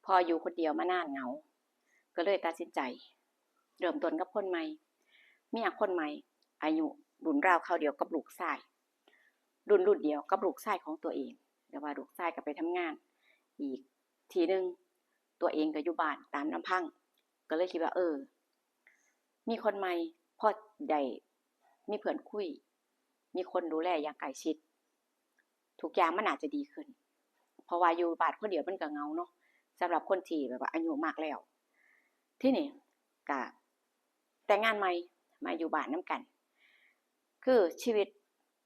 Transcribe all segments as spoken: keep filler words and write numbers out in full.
พออยู่คนเดียวมานานเหงา ก็เลยตัดสินใจเริ่มต้นกับคนใหม่ เมียคนใหม่ อายุรุ่นราวคราวเดียวกับลูกชาย รุ่นรุ่นเดียวกับลูกชายของตัวเอง แต่ว่าลูกชายก็ไปทำงานอีกที่หนึ่ง ตัวเองก็อยู่บ้านตามลำพัง ก็เลยคิดว่า เออ มีคนใหม่ พอได้มีเพื่อนคุย มีคนดูแลอย่างใกล้ชิด ทุกอย่างมันอาจจะดีขึ้น เพราะว่าอยู่บ้านคนเดียวมันก็เหงาเนาะ สำหรับคนที่แบบว่าอายุมากแล้ว ทีนี้ก็แต่งงานใหม่ มาอยู่บ้านนำกัน คือชีวิต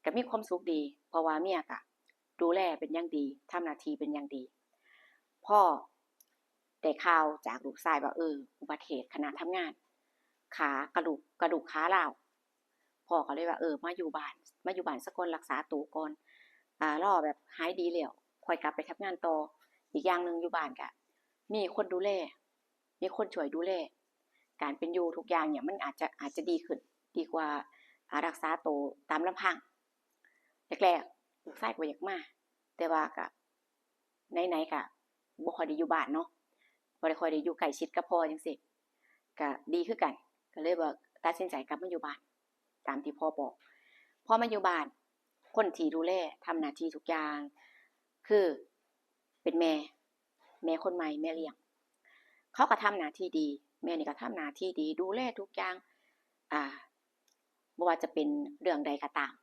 ก็มีความสุขดี เพราะว่าเมียก็ดูแลเป็นอย่างดี ทำหน้าที่เป็นอย่างดี พอได้ข่าวจากลูกชายว่า เออ อุบัติเหตุขณะทำงาน ขากระดูก กระดูกขาร้าว พ่อก็เลยว่า เออ มาอยู่บ้าน มาอยู่บ้านซะก่อน รักษาตัวก่อน อ่า รอแบบหายดีแล้ว ค่อยกลับไปทำงานต่อ อีกอย่างหนึ่งอยู่บ้านก็มีคนดูแล มีคนช่วยดูแล การเป็นอยู่ทุกอย่างเนี่ย มันอาจจะ อาจจะดีขึ้น ดีกว่า อ่า รักษาตัวตามลำพัง แรกๆ ลูกชายก็บ่อยากมา แต่ว่าก็ ไหนๆ ก็บ่ค่อยได้อยู่บ้านเนาะ บ่ได้ค่อยได้อยู่ใกล้ชิดกับพ่อจั่งซี้ ก็ดีคือกัน ก็เลยว่าตัดสินใจกลับมาอยู่บ้าน ตามที่พ่อบอก พอมาอยู่บ้าน คนที่ดูแล ทำหน้าที่ทุกอย่าง คือเป็นแม่ แม่คนใหม่ แม่เลี้ยง เขาก็ทำหน้าที่ดี แม่นี่ก็ทำหน้าที่ดี ดูแลทุกอย่าง อ่า บ่ว่าจะเป็นเรื่องใดก็ตาม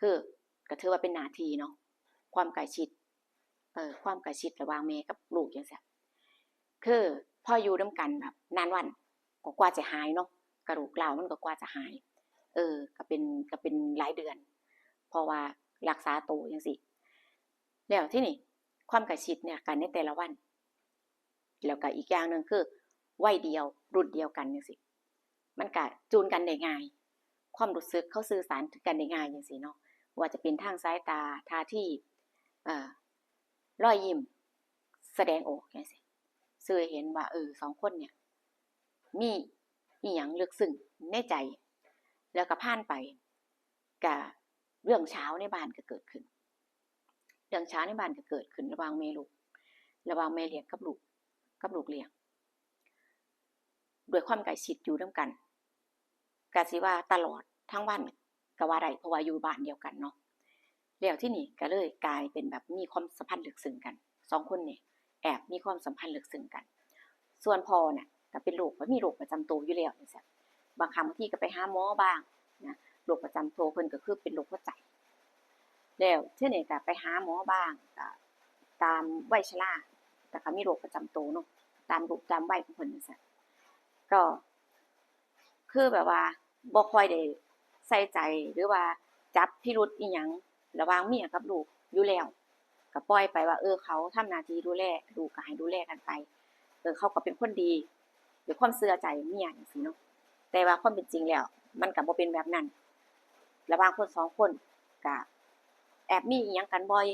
คือก็ถือว่าเป็นหน้าที่เนาะ ความใกล้ชิด เอ่อ ความใกล้ชิดระหว่างแม่กับลูกจั่งซี้ คือพออยู่นำกันแบบนานวัน ก็กว่าจะหายเนาะ กระดูกร้าวมันก็กว่าจะหาย เออ ก็เป็น ก็เป็นหลายเดือน เพราะว่ารักษาตัวจั่งซี้ แล้วทีนี้ความใกล้ชิดเนี่ยกันในแต่ละวัน แล้วก็อีกอย่างหนึ่งคือวัยเดียว รุ่นเดียวกันจั่งซี้ มันก็จูนกันได้ง่าย ความรู้สึกเขาสื่อสารกันได้ง่ายจั่งซี้เนาะ บ่ว่าจะเป็นทางสายตา ท่าที เอ่อ รอยยิ้ม แสดงออกจั่งซี้ สื่อให้เห็นว่า เออ สองคนเนี่ย มีอิหยังลึกซึ้งในใจ แล้วก็ผ่านไป ก็เรื่องเช้าในบ้านก็เกิดขึ้น เรื่องเช้าในบ้านก็เกิดขึ้นระหว่างแม่ลูก ระหว่างแม่เลี้ยงกับลูก กับลูกเลี้ยง ด้วยความใกล้ชิดอยู่นำกัน ก็สิว่าตลอดทั้งวันก็ว่าได้ เพราะว่าอยู่บ้านเดียวกันเนาะ แล้วทีนี้ก็เลยกลายเป็นแบบมีความสัมพันธ์ลึกซึ้งกัน สองคนนี่แอบมีความสัมพันธ์ลึกซึ้งกัน ส่วนพ่อน่ะก็เป็นโรค มีโรคประจำตัวอยู่แล้วจั่งซี้ บางครั้งบางทีก็ไปหาหมอบ้างนะ โรคประจำตัวเพิ่นก็คือเป็นโรคหัวใจ แล้วทีนี้ก็ไปหาหมอบ้าง ก็ตามวัยชรา แต่ก็มีโรคประจำตัวเนาะ ตามรูปตามวัยของเพิ่นจั่งซี้ ก็คือแบบว่าบ่ค่อยได้ใส่ใจ หรือว่าจับพิรุธอิหยังระหว่างเมียกับลูกอยู่แล้ว ก็ปล่อยไปว่า เออ เขาทำหน้าที่ดูแลลูก ก็ให้ดูแลกันไป เออ เขาก็เป็นคนดี ด้วยความเชื่อใจเมียจั่งซี้เนาะ แต่ว่าความเป็นจริงแล้ว มันก็บ่เป็นแบบนั้น ระหว่างคนสองคนก็แอบมีอิหยังกันบ่อย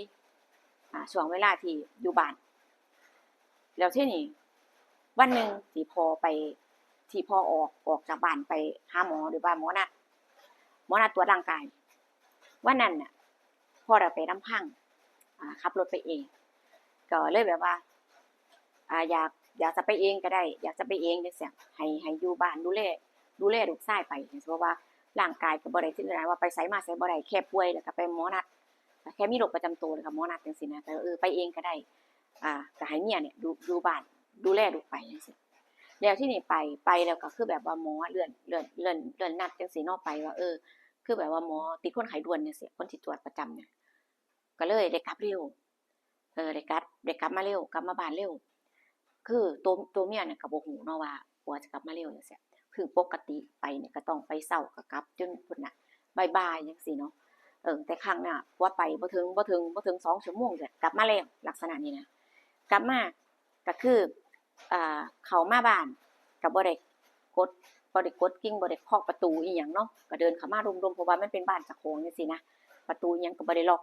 อ่า ช่วงเวลาที่อยู่บ้าน แล้วทีนี้วันหนึ่งที่พ่อไป ที่พ่อออก ออกจากบ้านไปหาหมอ หรือว่าหมอนัด หมอนัดตรวจร่างกาย วันนั้นน่ะ พ่อได้ไปลำพัง อ่า ขับรถไปเอง ก็เลยแบบว่า อ่า อยาก อยากจะไปเองก็ได้ อยากจะไปเองจั่งซี้ ให้ ให้อยู่บ้านดูแล ดูแลลูกชายไปจั่งซี้ เพราะว่าร่างกายก็บ่ได้ถึงขนาดว่าไปไสมาไสบ่ได้ แค่ป่วยแล้วก็ไปหมอนัด แค่มีโรคประจำตัวแล้วก็หมอนัดจั่งซี้นะ ก็ เออ ไปเองก็ได้ อ่า ก็ให้เมียเนี่ยดู อยู่บ้านดูแลลูกไปจั่งซี้ แล้วทีนี้ไป ไปแล้วก็คือแบบว่าหมอเลื่อน เลื่อน เลื่อน เลื่อนนัดจั่งซี้เนาะ ไปว่า เออ คือแบบว่าหมอติดคนไข้ด่วนจั่งซี้ คนที่ตรวจประจำเนี่ย ก็เลยได้กลับเร็ว เออ ได้กลับ ได้กลับมาเร็ว กลับมาบ้านเร็ว คือตัว ตัวเมียเนี่ยก็บ่ฮู้เนาะว่าผัวจะกลับมาเร็วจั่งซี้ คือปกติไปเนี่ยก็ต้องไปเช้าก็กลับจนพุ้นน่ะ บ่ายๆ จั่งซี้เนาะ เออ แต่ครั้งน่ะผัวไปบ่ถึง บ่ถึง บ่ถึงสองชั่วโมงจ้ะ กลับมาแล้ว ลักษณะนี้นะ กลับมาก็คือ อ่า เข้ามาบ้านก็บ่ได้กด บ่ได้กดกริ่ง บ่ได้เคาะประตูอิหยังเนาะ ก็เดินเข้ามาดุ่มๆ เพราะว่ามันเป็นบ้านเจ้าของจั่งซี้นะ ประตูอิหยังก็บ่ได้ล็อก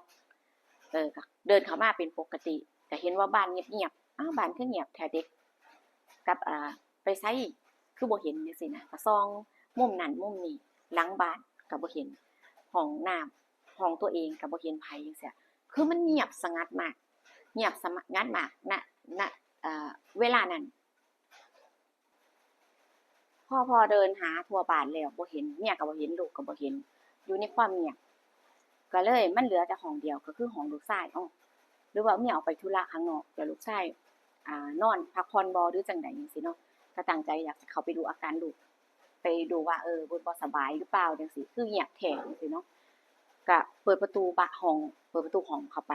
เออ ก็เดินเข้ามาเป็นปกติ ก็เห็นว่าบ้านเงียบๆ อ้าว บ้านคือเงียบแท้เดะ กับ อ่า ไปไสคือบ่เห็นจั่งซี้นะ ก็ส่องมุมนั้นมุมนี้ หลังบ้านก็บ่เห็น ห้องน้ำ ห้องตัวเองก็บ่เห็นไผจั่งซี้ คือมันเงียบสงัดมาก เงียบสงัดมาก ณ ณ เอ่อ เวลานั้น พ่อ พ่อเดินหาทั่วบ้านแล้วบ่เห็น เมียก็บ่เห็น ลูกก็บ่เห็น อยู่ในความเงียบ ก็เลยมันเหลือแต่ห้องเดียว ก็คือห้องลูกชาย เอ้า หรือว่าเมียออกไปธุระข้างนอก แล้วลูกชาย อ่า นอนพักผ่อนบ่ หรือจั่งใดจั่งซี้เนาะ ก็ตั้งใจอยากจะเข้าไปดูอาการลูก ไปดูว่า เออ เพิ่นบ่สบายหรือเปล่าจั่งซี้ คือเงียบแท้จั่งซี้เนาะ ก็เปิดประตูบะ ห้อง เปิดประตูห้องเข้าไป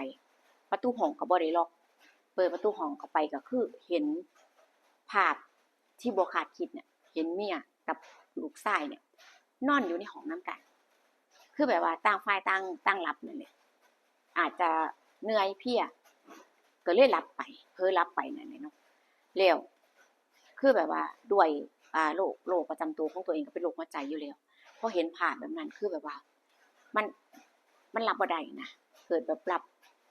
ประตูห้องก็บ่ได้ล็อก เปิดประตูห้องเข้าไปก็คือเห็นภาพที่บ่คาดคิดเนี่ย เห็นเมียกับลูกชายเนี่ย นอนอยู่ในห้องนำกัน คือแบบว่าต่างฝ่ายต่าง ต่างหลับนั่นแหละ อาจจะเหนื่อยเพลีย ก็เลยหลับไป เผลอหลับไปนั่นแหละเนาะ แล้ว คือแบบว่าด้วย อ่า โรค โรคประจำตัวของตัวเองก็เป็นโรคหัวใจอยู่แล้ว พอเห็นภาพแบบนั้นคือแบบว่า มัน มันรับบ่ได้นะ เกิดแบบรับ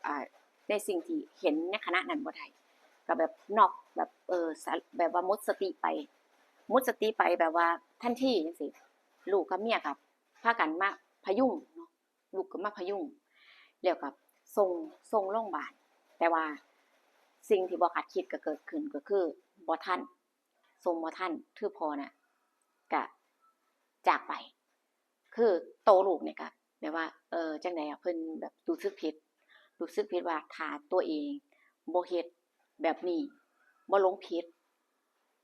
อ่า ในสิ่งที่เห็นในขณะนั้นบ่ได้ ก็แบบน็อก แบบ เออ สะ แบบว่าหมดสติไป หมดสติไปแบบว่าทันทีจั่งซี้ ลูกกับเมียก็พากันมาพยุงเนาะ ลุกขึ้นมาพยุง แล้วก็ส่ง ส่งโรงบาล แต่ว่าสิ่งที่บ่คาดคิดก็เกิดขึ้น ก็คือบ่ทัน ส่งบ่ทัน คือพ่อน่ะ ก็จากไป คือโตลูกเนี่ยก็แบบว่า เออ จั่งใดอะ เพิ่นแบบรู้สึกผิด รู้สึกผิดว่าถ้าตัวเองบ่เฮ็ดแบบนี้ บ่หลงผิด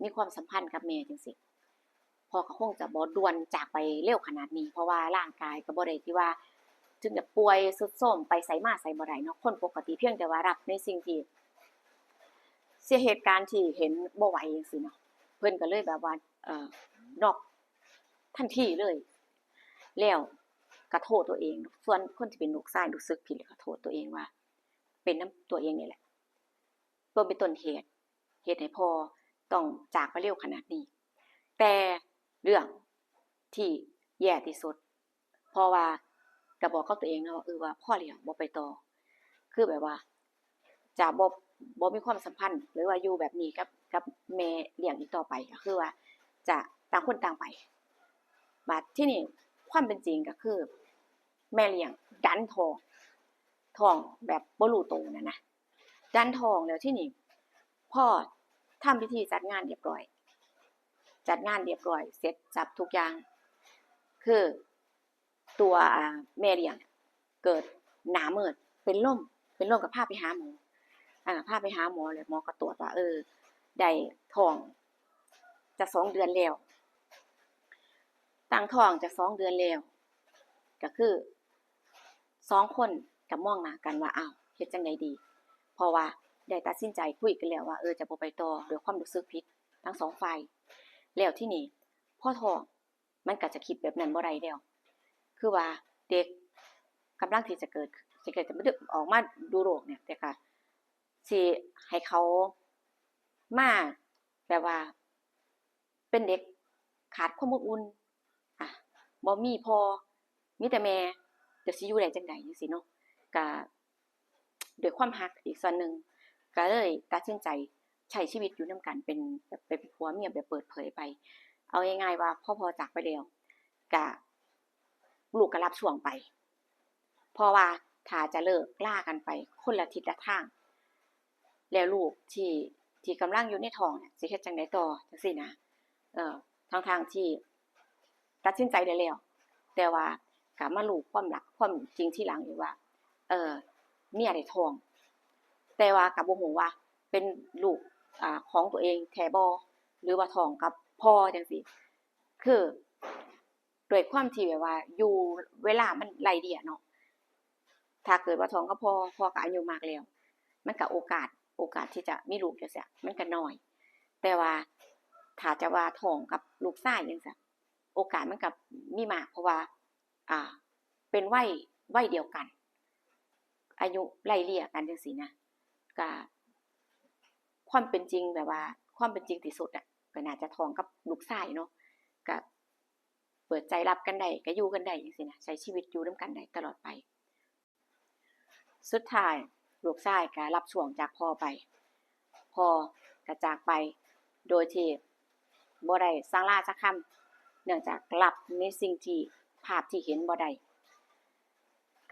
มีความสัมพันธ์กับแม่จั่งซี้ พ่อก็คงจะบ่ด่วนจากไปเร็วขนาดนี้ เพราะว่าร่างกายก็บ่ได้ที่ว่าถึงกับป่วยทรุดโทรมไปไสมาไสบ่ได้เนาะ คนปกติเพียงแต่ว่ารับในสิ่งที่ เสียเหตุการณ์ที่เห็นบ่ไหวจั่งซี้เนาะ เพิ่นก็เลยแบบว่า เอ่อ น็อกทันทีเลย แล้วก็โทษตัวเอง ส่วนคนที่เป็นลูกชายรู้สึกผิด แล้วก็โทษตัวเองว่า เป็นนำตัวเองนี่แหละ ตัวเป็นต้นเหตุ เฮ็ดให้พ่อต้องจากไปเร็วขนาดนี้ แต่เรื่องที่แย่ที่สุด เพราะว่าก็บอกกับตัวเองเนาะว่า เออ ว่าพอแล้ว บ่ไปต่อ คือแบบว่า จะบ่ บ่มีความสัมพันธ์ หรือว่าอยู่แบบนี้กับ กับแม่เลี้ยงอีกต่อไป ก็คือว่าจะต่างคนต่างไป บัดทีนี้ความเป็นจริงก็คือ แม่เลี้ยงดันท้อง ท้องแบบบ่รู้โตนั่นนะ ดันท้องแล้วทีนี้ พอทำพิธีจัดงานเรียบร้อย จัดงานเรียบร้อย เสร็จสับทุกอย่าง คือตัว อ่า แม่เลี้ยงเนี่ยเกิดหน้ามืด เป็นลม เป็นลมก็พาไปหาหมอ อ่า พาไปหาหมอ แล้วหมอก็ตรวจว่า เออ ได้ท้องจะสองเดือนแล้ว ตั้งท้องจะสองเดือนแล้ว ก็คือสองคนก็มองหน้ากันว่า อ้าว เฮ็ดจั่งใดดี เพราะว่าได้ตัดสินใจคุยกันแล้วว่า เออ จะบ่ไปต่อ ด้วยความรู้สึกผิดทั้งสองฝ่าย แล้วทีนี้พอท้อง มันก็จะคิดแบบนั้นบ่ได้แล้ว คือว่าเด็กกำลังที่จะเกิด สิเกิด จะออกมาดูโลกเนี่ย แต่ก็สิให้เขามาแบบว่า เป็นเด็กขาดความอบอุ่น อ่ะ บ่มีพ่อ มีแต่แม่ จะสิอยู่ได้จั่งใดจั่งซี้เนาะ ก็ ด้วยความฮักอีกส่วนหนึ่ง ก็เลยตัดสินใจใช้ชีวิตอยู่นำกันเป็นแบบเป็นผัวเมียแบบเปิดเผยไป เอาง่ายๆว่าพอพ่อจากไปแล้ว ก็ลูกก็รับช่วงไป เพราะว่าถ้าจะเลิกลากันไปคนละทิศละทาง แล้วลูกที่ ที่กำลังอยู่ในท้องเนี่ย สิเฮ็ดจั่งใดต่อ จั่งซี้นะ เอ่อ ทั้งๆที่ตัดสินใจได้แล้ว แต่ว่าก็มารู้ความลับ ความจริงทีหลังอีกว่า เอ่อ เมียได้ท้อง แต่ว่าก็บ่ฮู้ว่าเป็นลูก อ่า ของตัวเองแท้บ่ หรือว่าท้องกับพ่อจั่งซี้ คือ ด้วยความที่แบบว่าอยู่เวลามันไล่เลี่ยเนาะ ถ้าเกิดว่าท้องกับพ่อ พ่อก็อายุมากแล้ว มันก็โอกาส โอกาสที่จะมีลูกจั่งซี้ มันก็น้อย แต่ว่าถ้าจะว่าท้องกับลูกชายจั่งซี้ โอกาสมันก็มีมาก เพราะว่า อ่า เป็นวัย วัยเดียวกัน อายุไล่เลี่ยกันจั่งซี้นะ ก็ ความเป็นจริงแบบว่า ความเป็นจริงที่สุดอะ ก็น่าจะท้องกับลูกชายเนาะ ก็เปิดใจรับกันได้ ก็อยู่กันได้จั่งซี้นะ ใช้ชีวิตอยู่นำกันได้ตลอดไป สุดท้ายลูกชายก็รับช่วงจากพ่อไป พ่อก็จากไปโดยที่บ่ได้สั่งลาสักคำ เนื่องจากรับในสิ่งที่ ภาพที่เห็นบ่ได้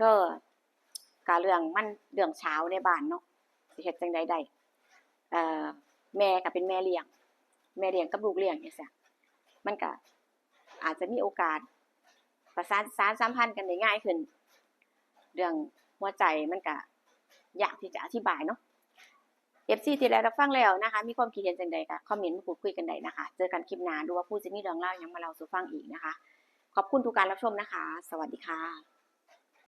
ก็ ก็เรื่องมัน เรื่องเช้าในบ้านเนาะ สิเฮ็ดจั่งใดได้ เอ่อ แม่ก็เป็นแม่เลี้ยง แม่เลี้ยงกับลูกเลี้ยงจั่งซี้ มันก็อาจจะมีโอกาสประสานสารสัมพันธ์กันได้ง่ายขึ้น เรื่องหัวใจมันก็ยากที่จะอธิบายเนาะ เอฟซี ที่ได้รับฟังแล้วนะคะ มีความคิดเห็นจั่งใดก็คอมเมนต์มาพูดคุยกันได้นะคะ เจอกันคลิปหน้า ดูว่าผู้จะมีเรื่องราวหยังมาเล่าสู่ฟังอีกนะคะ ขอบคุณทุกการรับชมนะคะ สวัสดีค่ะ